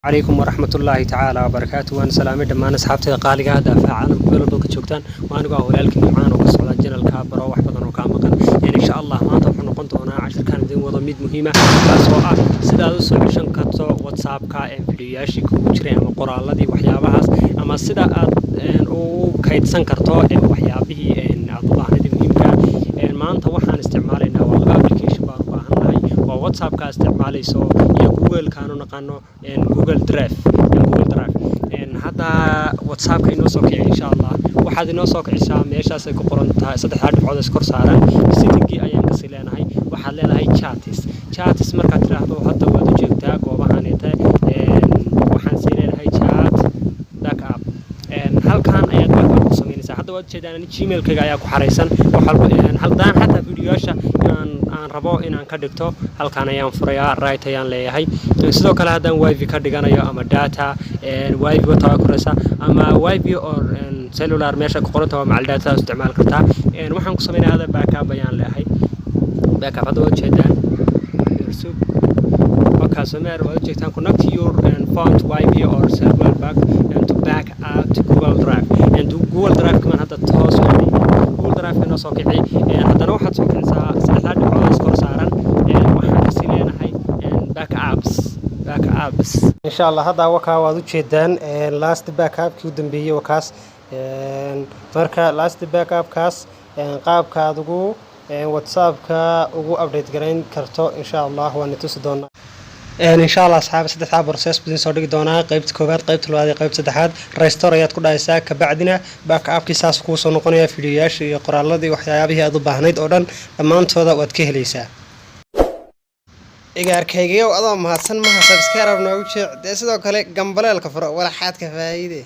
Calaykum waraxmatullaahi tacaala wabarakaatu. Waan salaamay dhammaan asxaabtayda qaaliga ah daafaha caalamka meel walba ka joogtaan. Waa anigoo ah walaalkii Nimcaan oo ka socda channelka Baro Wax Badan oo Kaa Maqan. Insha Allah maanta wuxuu noqon doonaa cashirkan idin wado mid muhiim ah, kaasoo ah sidaad u soo ceshan karto WhatsAppka fiidiyoyaashii kugu jiray ama qoraaladii, waxyaabahaas, ama sida aad u kaydsan karto waxyaabihii aad u baahnayd ee muhiimka ah. Maanta waxaan isticmaalaynaa waa laba application baan u baahannahay: waa WhatsAppka isticmaalayso iyo Google-kaanu naqaano Google Drive. Google Drive hadda WhatsAppka inoo soo kici. Insha Allah waxaad inoo soo kicisaa meeshaasay ku qoran tahay saddexdaa dhibcood is kor saaran. Settingii ayaan kasii leenahay. Waxaad leedahay chats. Chats markaad tiraahdo, hadda waad u jeegtaa goobahaneete. Waxaan sii leenahay chat backup. Halkan ayaad backup ku samaynaysaa. Hadda waad ujeedaan, ani Gmailkayga ayaa ku xaraysan wax walba. Haddaan xataa videoyaasha aan rabo inaan ka dhigto, halkan ayaan furayaa, right ayaan leeyahay. Sidoo kale haddaan wifi ka dhiganayo ama data, wifi wata waa koraysa, ama wifi or cellular meesha ku qoranta waa macal data isticmaal kartaa. Waxaan ku samaynaya hadda backup ayaan leeyahay. Backup hadda waad ujeedaan. Customer waad ujeegtaan, connect your phone to wifi or cellular back and to back up to Google Drive and to Google Drive kaman. Hadda toos u aadayna Google Drive inoo soo kici. Haddana waxaad soo kicisaa saddexdaa dhibcood is kor saaran. Waxaan kasii leenahay backups, backups. Insha Allah hadda wakaa waad ujeedaan last backupkii u dambeeyey wakaas. Marka last backupkaas qaabka aad ugu WhatsAppka ugu update garayn karto, insha Allah waan tusi doonaa. Insha Allah asxaabi, saddexdaa process buu idin soo dhigi doonaa: qaybta koowaad, qaybta labaad iyo qaybta saddexaad. Restore ayaad ku dhahaysaa, kabacdina backupkii saas kuu soo noqonaya. Fiidiyoyaasha iyo qoraaladii, waxyaabihii aad u baahnayd oo dhan dhammaantooda waad ka helaysaa. Igaarkaygayow, adoo mahadsan, maha subscribe noogu jeec dee, sidoo kale gambaleelka furo, walaxaadka faa'iide.